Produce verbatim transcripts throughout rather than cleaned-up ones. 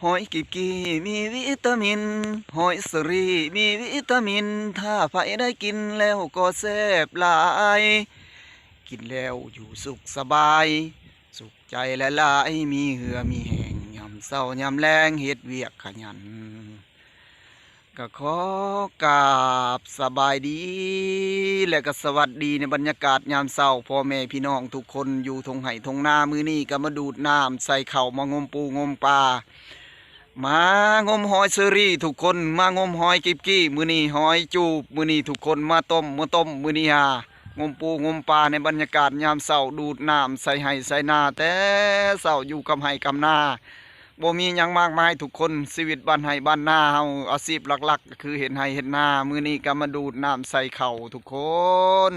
หอยกิบกี้มีวิตามิน หอยเชอรี่มีวิตามิน ถ้าไผได้กินแล้วก็แซ่บหลาย กินแล้วอยู่สุขสบาย สุขใจหลายๆ มีเหื่อมีแฮง ยามเช้ายามแลงเฮ็ดเวียกขยัน ก็ขอกราบสบายดี และก็สวัสดีในบรรยากาศยามเช้า พ่อแม่พี่น้องทุกคนอยู่ทงไฮ่ทงนา มื้อนี้ก็มาดูดน้ำใส่ข้าว มางมปูงมปลา มางมหอยเชอรี่ทุกคน มางมหอยกิบกี้ มื้อนี้หอยจูบ มื้อนี้ทุกคนมาต้ม มาต้ม มื้อนี้หา งมปูงมปลาในบรรยากาศยามเช้า ดูดน้ำใส่ไฮ่ใส่นา แต่เช้าอยู่กับไฮ่กับนา บ่มีหยังมากมายทุกคน ชีวิตบ้านไฮ่บ้านนาเฮา อาชีพหลักๆ ก็คือเฮ็ดไฮ่เฮ็ดนา มื้อนี้ก็มาดูดน้ำใส่ข้าวทุกคน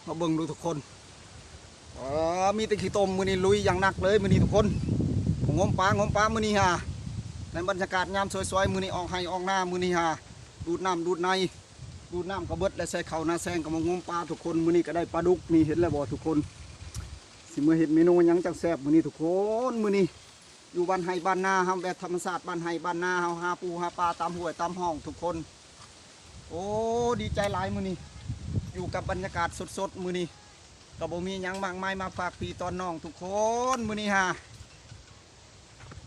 มาเบิ่งดูทุกคน เออ มีแต่ขี้ตม มื้อนี้ลุยอย่างหนักเลย มื้อนี้ทุกคน งมปลา งมปลา มื้อนี้ฮะ ในบรรยากาศยามสวยๆ มื้อนี้ออกไฮ่ออกนา มื้อนี้ฮะ ดูดน้ำดูดใน ดูดน้ำก็เบิด และใส่ข้าวนาแซงก็มางมปลาทุกคน มื้อนี้ก็ได้ปลาดุก นี่เห็นแล้วบ่ทุกคน สิมื้อเฮ็ดเมนูหยังจังแซ่บมื้อนี้ทุกคน มื้อนี้ อยู่บ้านไฮ่บ้านนาเฮา แบบธรรมชาติบ้านไฮ่บ้านนาเฮา หาปูหาปลาตามห้วยตามห้องทุกคน โอ้ ดีใจหลายมื้อนี้ อยู่กับบรรยากาศสดๆ มื้อนี้ ก็บ่มีหยังมากมายมาฝากพี่ตอนน้องทุกคน มื้อนี้ฮะ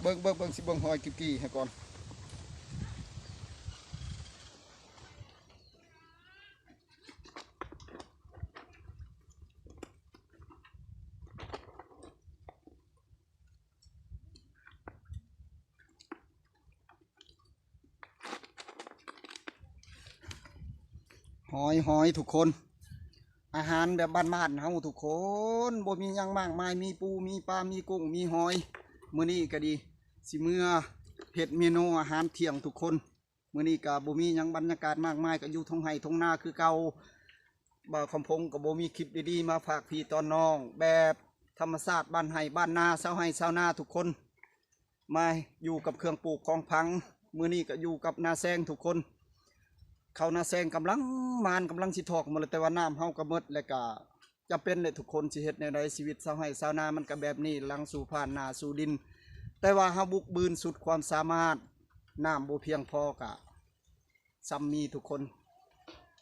เบิ่ง เบิ่ง เบิ่ง สิเบิ่งหอยกิบกี้ให้ก่อน หอย หอยทุกคน อาหารแบบบ้านๆ เฮาทุกคน บ่มีหยังมากมาย มีปู มีปลา มีกุ้ง มีหอย มื้อนี้ก็ดี สิเมือเฮ็ดเมนูอาหารเที่ยงทุกคน มื้อนี้ก็บ่มีหยังบรรยากาศมากมาย ก็อยู่ทงไฮ่ทงนาคือเก่า บ่าวคำพงก็บ่มีคลิปดีๆ มาฝากพี่ตอนน้อง แบบธรรมชาติบ้านไฮ่บ้านนา ชาวไฮ่ชาวนาทุกคน มาอยู่กับเครื่องปลูกของผัง มื้อนี้ก็อยู่กับนาแซงทุกคน ข้าวนาแซงกำลังหมาน กำลังสิถอกหมดแล้ว แต่ว่าน้ำเฮาก็หมด แล้วก็จำเป็นแหละทุกคน สิเฮ็ดแนวใด ชีวิตชาวไฮ่ชาวนามันก็แบบนี้ หลังสู่ฟ้าหน้าสู่ดิน แต่ว่าเฮาบุกบืนสุดความสามารถ น้ำบ่เพียงพอก็ ซ้ำมีทุกคน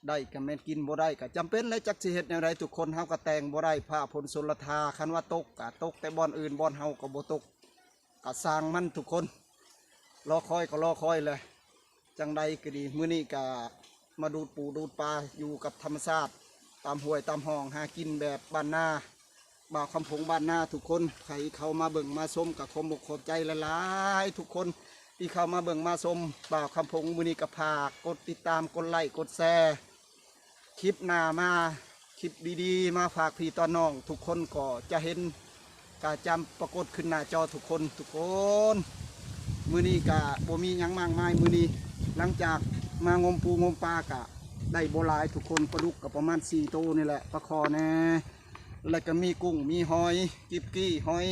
ได้ก็แม่นกิน บ่ได้ก็จำเป็นแหละ จักสิเฮ็ดแนวใดทุกคน เฮาก็แต่งบ่ได้ ฟ้าฝนชลทา คันว่าตกก็ตกแต่บ่อนอื่น บ่อนเฮาก็บ่ตก ก็ซ่างมันทุกคน รอคอยก็รอคอยแหละ จังใดก็ดี มื้อนี้ก็มาดูดปูดูดปลา อยู่กับธรรมชาติ ตามห้วยตามห้อง หากินแบบบ้านนา บ่าวคำพงบ้านนาทุกคน ใครเข้ามาเบิ่งมาชมก็ขอบอกขอบใจหลายๆ ทุกคน ที่เข้ามาเบิ่งมาชม บ่าวคำพงมื้อนี้ก็ฝากกดติดตาม กดไลค์ กดแชร์ คลิปหน้ามา คลิปดีๆ มาฝากพี่ตอนน้อง ทุกคนก็จะเห็น ก็จะปรากฏขึ้นหน้าจอทุกคน ทุกคน มื้อนี้ก็บ่มีหยังมากมาย มื้อนี้หลังจากมางมปูงมปลาก็ได้บ่หลายทุกคน ปลาดุกก็ประมาณสี่โตนี่แหละ ปลาคอแน่ แล้วก็มีกุ้ง มีหอยกิบกี้ หอย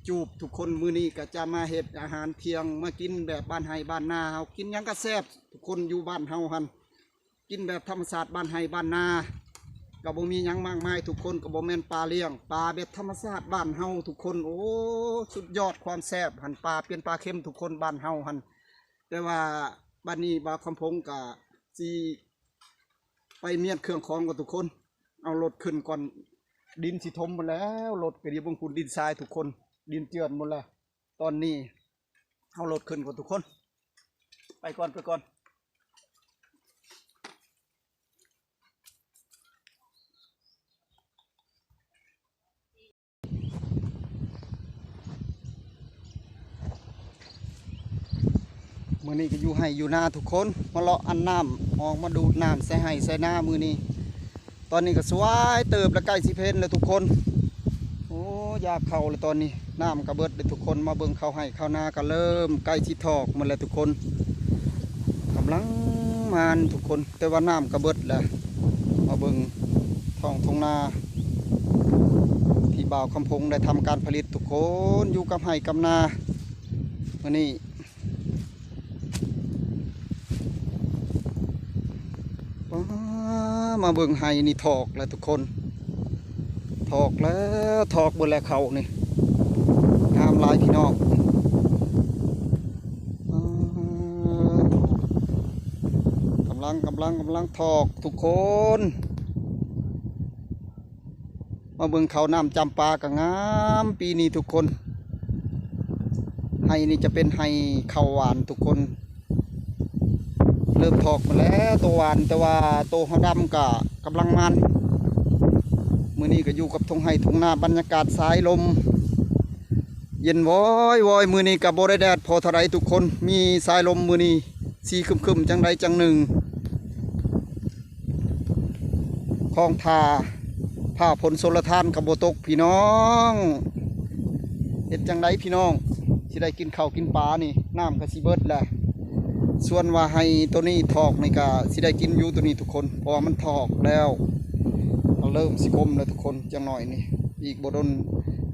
จูบทุกคน มื้อนี้ก็จะมาเฮ็ดอาหารเที่ยง มากินแบบบ้านไฮ่บ้านนาเฮา กินหยังก็แซ่บ ทุกคนอยู่บ้านเฮาหั่น กินแบบธรรมชาติบ้านไฮ่บ้านนา ก็บ่มีหยังมากมาย ทุกคน ก็บ่แม่นปลาเลี้ยง ปลาแบบธรรมชาติบ้านเฮาทุกคน โอ้ สุดยอดความแซ่บหั่น ปลาเป็นปลาเค็มทุกคน บ้านเฮาหั่น แต่ว่าบัดนี้บ่าวคำพงก็สิไปเมียนเครื่องของก่อนทุกคน เอารถขึ้นก่อน ดินสิถมหมดแล้ว รถก็ดี เบิ่งคุณ ดินทรายทุกคน ดินเจือนหมดแล้ว ตอนนี้เอารถขึ้นก่อนทุกคน ไปก่อน ไปก่อน ส มื้อนี้ก็อยู่ไฮ่อยู่นาทุกคน มาเลาะอันน้ำ ออกมาดูดน้ำใส่ไฮ่ใส่นามื้อนี้ ตอนนี้ก็สวยเติบแล้ว ใกล้สิเพ็ญแล้วทุกคน โอ้ อยากเข้าแล้วตอนนี้ น้ำก็เบิดเลยทุกคน มาเบิ่งเข้าไฮ่เข้านาก็เริ่มใกล้สิถอกหมดแล้วทุกคน กำลังมานทุกคน แต่ว่าน้ำก็เบิดแล้ว มาเบิ่งท้องทุ่งนา ที่บ่าวคำพงษ์ได้ทำการผลิตทุกคน อยู่กับไฮ่กับนา มื้อนี้ ป๊า มาเบิ่งไฮ่นี่ถอกแล้วทุกคน ถอกแล้ว ถอกเบิดแล้วเข้านี่ งามหลายพี่น้อง ป๊า กำลัง กำลัง กำลังถอกทุกคน มาเบิ่งเข้าน้ำจำปาก็งามปีนี้ทุกคน ไฮ่นี่จะเป็นไฮ่เข้าหวานทุกคน เริ่มถอกมาแล้วตัวหวาน แต่ว่าตัวหัวดำก็กำลังมัน มื้อนี้ก็อยู่กับทุ่งไฮ่ทุ่งนา บรรยากาศสายลม เย็นวอยวอย มื้อนี้ก็บ่ได้แดดพอเท่าใดทุกคน มีสายลมมื้อนี้ สีครึมๆ จังใดจังหนึ่ง ของท่า ผ้าผลชลทานก็บ่ตกพี่น้อง เฮ็ดจังใดพี่น้อง สิได้กินข้าวกินปลานี่ น้ำก็สิเบิดแหละ ส่วนว่าไฮ่ตัวนี้ถอกนี่ก็สิได้กินอยู่ตัวนี้ทุกคน เพราะว่ามันถอกแล้ว มันเริ่มสิกลมแล้วทุกคน จังหน่อยนี่ อีกบ่ดน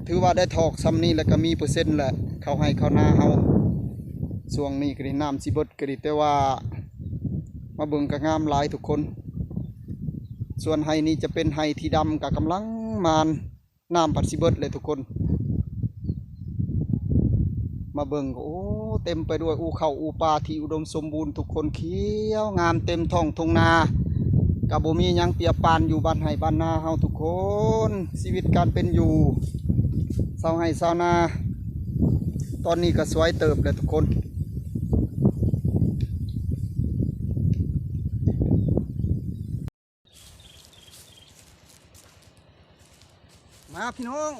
ถือว่าได้ถอกส่ำนี้แล้วก็มีเปอร์เซ็นต์แหละ เข้าไฮ่เข้านาเฮา ช่วงนี้ก็ดี น้ำสิเบิดก็ดี แต่ว่า มาเบิ่งก็งามหลายทุกคน ส่วนไฮ่นี่จะเป็นไฮ่ที่ดำก็กำลังมาน น้ำพัดสิเบิดเลยทุกคน มาเบิ่งก็ โอ้ เต็มไปด้วยอู่เข้าอู่ปลาที่อุดมสมบูรณ์ทุกคน เขียวงามเต็มท้องทุ่งนา ก็บ่มีหยังเปียกปานอยู่บ้านไฮ่บ้านนาเฮาทุกคน ชีวิตการเป็นอยู่ ชาวไฮ่ชาวนา ตอนนี้ก็สวยเติบเลยทุกคน มาพี่น้อง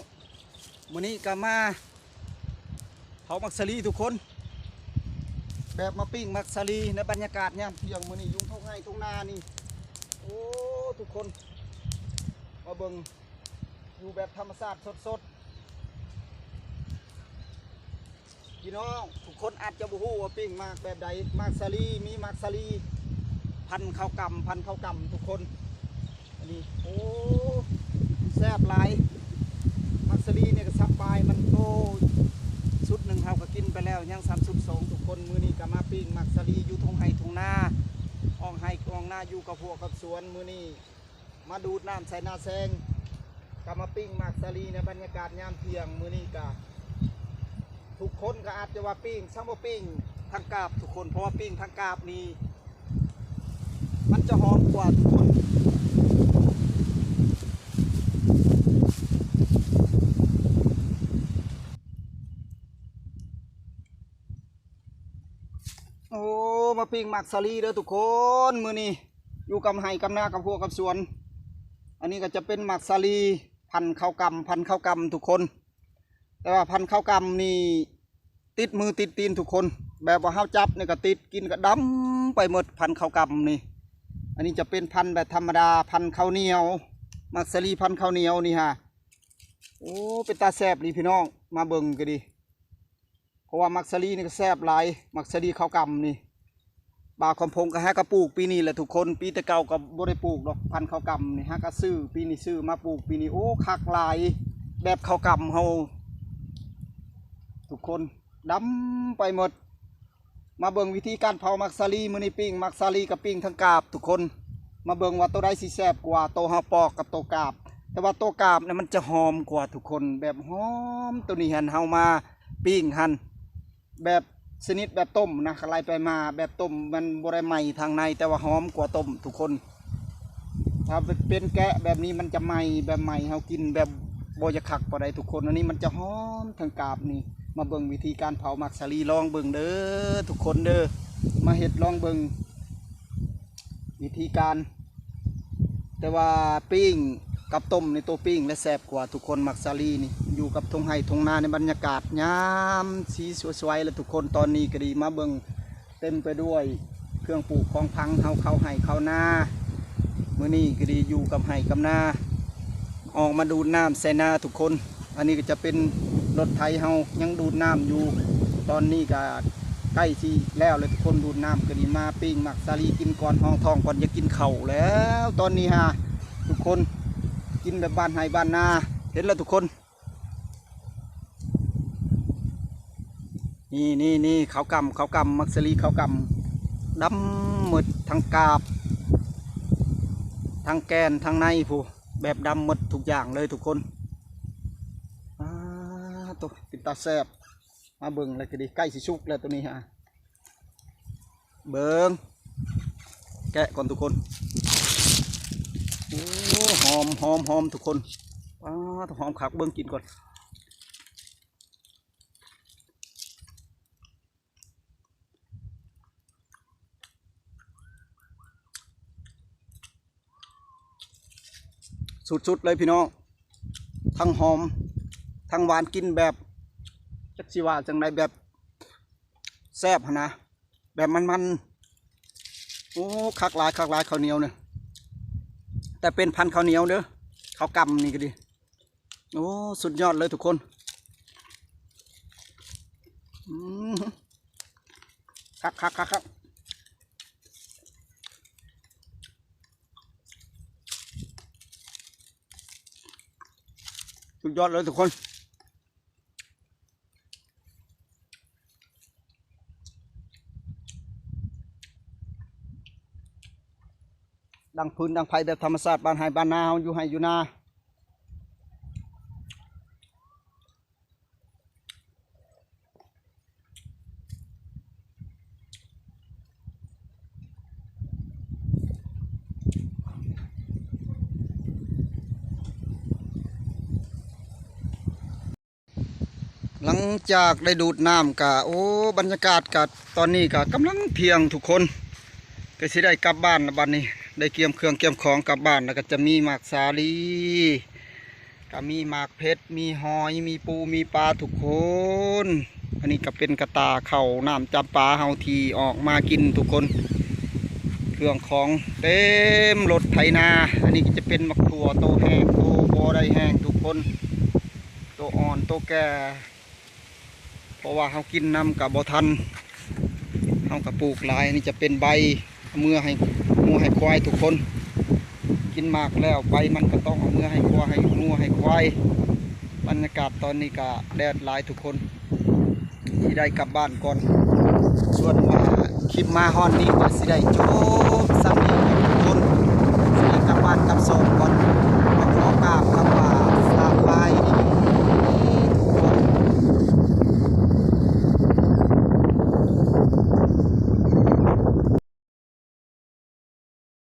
มื้อนี้ก็มาเผาหมากสาลีทุกคน แบบมาปิ้งหมากสาลีในบรรยากาศยามเที่ยง มื้อนี้อยู่ทุ่งไฮ่ทุ่งนานี่ โอ้ ทุกคน มาเบิ่ง อยู่แบบธรรมชาติสดๆ พี่น้องทุกคนอาจจะบ่ฮู้ว่าปิ้งหมากแบบใด หมากสาลี มีหมากสาลี พันธุ์ข้าวกำ พันธุ์ข้าวกำทุกคน อันนี้ โอ้ แซ่บหลาย หมากสาลีเนี่ยก็สับปลายมันโต ชุดหนึ่งเฮาก็กินไปแล้ว ยังซ้ำชุดสองทุกคน มื้อนี้ก็มาปิ้งหมากสาลีอยู่ทุ่งไฮ่ทุ่งนา อ่องไฮ่อ่องนา อยู่กับหัวกับสวน มื้อนี้มาดูดน้ำใส่นาแซง ก็มาปิ้งหมากสาลีในบรรยากาศยามเที่ยง มื้อนี้ก็ ทุกคนก็อาจจะว่าปิ้ง ช่างบ่ปิ้งทางกาบทุกคน เพราะว่าปิ้งทางกาบนี่ มันจะหอมกว่าทุกคน โอ้ มาปิ้งหมากสาลีเด้อทุกคน มื้อนี้อยู่กับไฮ่กับนากับหัวกับสวน อันนี้ก็จะเป็นหมากสาลี พันธุ์ข้าวกำ พันธุ์ข้าวกำทุกคน แต่ว่าพันธุ์ข้าวกำนี่ ติดมือติดตีนทุกคน แบบว่าเฮาจับนี่ก็ติด กินก็ดำไปหมด พันธุ์ข้าวกำนี่ อันนี้จะเป็นพันธุ์แบบธรรมดา พันธุ์ข้าวเหนียว หมากสาลีพันธุ์ข้าวเหนียวนี่ฮะ โอ้ เป็นตาแซ่บดีพี่น้อง มาเบิ่งก็ดี เพราะว่าหมากสาลีนี่ก็แซ่บหลาย หมากสาลีข้าวกำนี่ บ่าวคำพงษ์ก็หากะปลูกปีนี้แหละทุกคน ปีแต่เก่าก็บ่ได้ปลูกดอก พันธุ์ข้าวกำนี่ หากะซื้อปีนี้ ซื้อมาปลูกปีนี้ โอ้ คักหลาย แบบข้าวกำเฮา ทุกคน ดำไปหมด มาเบิ่งวิธีการเผาหมากสาลี มื้อนี้ปิ้งหมากสาลีกับปิ้งทางกาบทุกคน มาเบิ่งว่าตัวใดสิแซ่บกว่า ตัวเฮาปอกกับตัวกาบ แต่ว่าตัวกาบเนี่ยมันจะหอมกว่าทุกคน แบบหอม ตัวนี้หั้นเฮามาปิ้งหั้น แบบชนิดแบบต้มนะ ไล่ไปมาแบบต้มมันบ่ได้ไหม้ทางใน แต่ว่าหอมกว่าต้มทุกคน ถ้าเป็นแกะแบบนี้มันจะไหม้ แบบไหม้เฮากินแบบบ่อยากคักปานใดทุกคน อันนี้มันจะหอมทางกาบนี่ มาเบิ่งวิธีการเผาหมากสาลี ลองเบิ่งเด้อทุกคนเด้อ มาเฮ็ดลองเบิ่งวิธีการ แต่ว่าปิ้งกับต้มในตัวปิ้งและแซ่บกว่าทุกคน หมากสาลีนี่ อยู่กับทุ่งไฮ่ทุ่งนาในบรรยากาศยามสีสวยๆ แล้วทุกคน ตอนนี้ก็ดีมาเบิ่ง เต็มไปด้วยเครื่องปลูกของผังเฮา เข้าไฮ่เข้านา มื้อนี้ก็ดีอยู่กับไฮ่กับนา ออกมาดูดน้ำใส่นาทุกคน อันนี้ก็จะเป็นรถไถเฮายังดูดน้ำอยู่ ตอนนี้ก็ใกล้สิแล้วเลยทุกคน ดูดน้ำก็ดี มาปิ้งหมากสาลีกินก่อน ห้องท้องก่อน อยากกินข้าวแล้ว ตอนนี้ฮะ ทุกคน กินแบบบ้านไฮ่บ้านนา เห็นแล้วทุกคน นี่นี่นี่ ข้าวกำ ข้าวกำ หมากสาลี ข้าวกำ ดำหมดทั้งกาบ ทั้งแกน ทั้งในพู้น แบบดำหมดทุกอย่างเลยทุกคน อ่า โต เป็นตาแซ่บ มาเบิ่งแล้วก็ดี ใกล้สิสุกแล้วตัวนี้ฮะ เบิ่ง แกะก่อนทุกคน โอ้ หอม หอม หอมทุกคน อ้า หอมคัก เบิ่งกินก่อน สุดๆเลยพี่น้อง ทั้งหอม ทั้งหวาน กินแบบ จักสิว่าจั่งใด แบบแซ่บหั้นนะ แบบมันๆ โอ้ คักหลาย คักหลาย ข้าวเหนียวเนี่ย แต่เป็นพันธุ์ข้าวเหนียวเด้อ ข้าวกำนี่ก็ดี โอ้ สุดยอดเลยทุกคน อืม คักคักคักคัก สุดยอดเลยทุกคน ดังฟืนดังไฟแบบธรรมชาติ บ้านไฮ่บ้านนาเฮา อยู่ไฮ่อยู่นา หลังจากได้ดูดน้ำกะ โอ้ บรรยากาศกะ ตอนนี้กะกำลังเที่ยงทุกคน ก็สิได้กลับบ้านละบัดนี้ ได้เตรียมเครื่องเตรียมของกลับบ้าน แล้วก็จะมีหมากสาลี ก็มีหมากเผ็ด มีหอย มีปู มีปลาทุกคน อันนี้ก็เป็นกระต่าข้าวน้ำจำปาเฮาที่ออกมากินทุกคน เครื่องของเต็มรถไถนา อันนี้ก็จะเป็นหมากถั่วโตแห้ง โตบ่ได้แห้งทุกคน โตอ่อน โตแก่ เพราะว่าเฮากินนำกะบ่ทัน เฮากะปลูกหลาย อันนี้จะเป็นใบ เอาเมือให้งัวให้ควายทุกคน กินหมากแล้วใบมันก็ต้องเอาเมือให้งัวให้งัวให้ควาย บรรยากาศตอนนี้กะแดดหลายทุกคน สิได้กลับบ้านก่อน ส่วนว่าคลิปมาฮอดนี้ก็สิได้จบ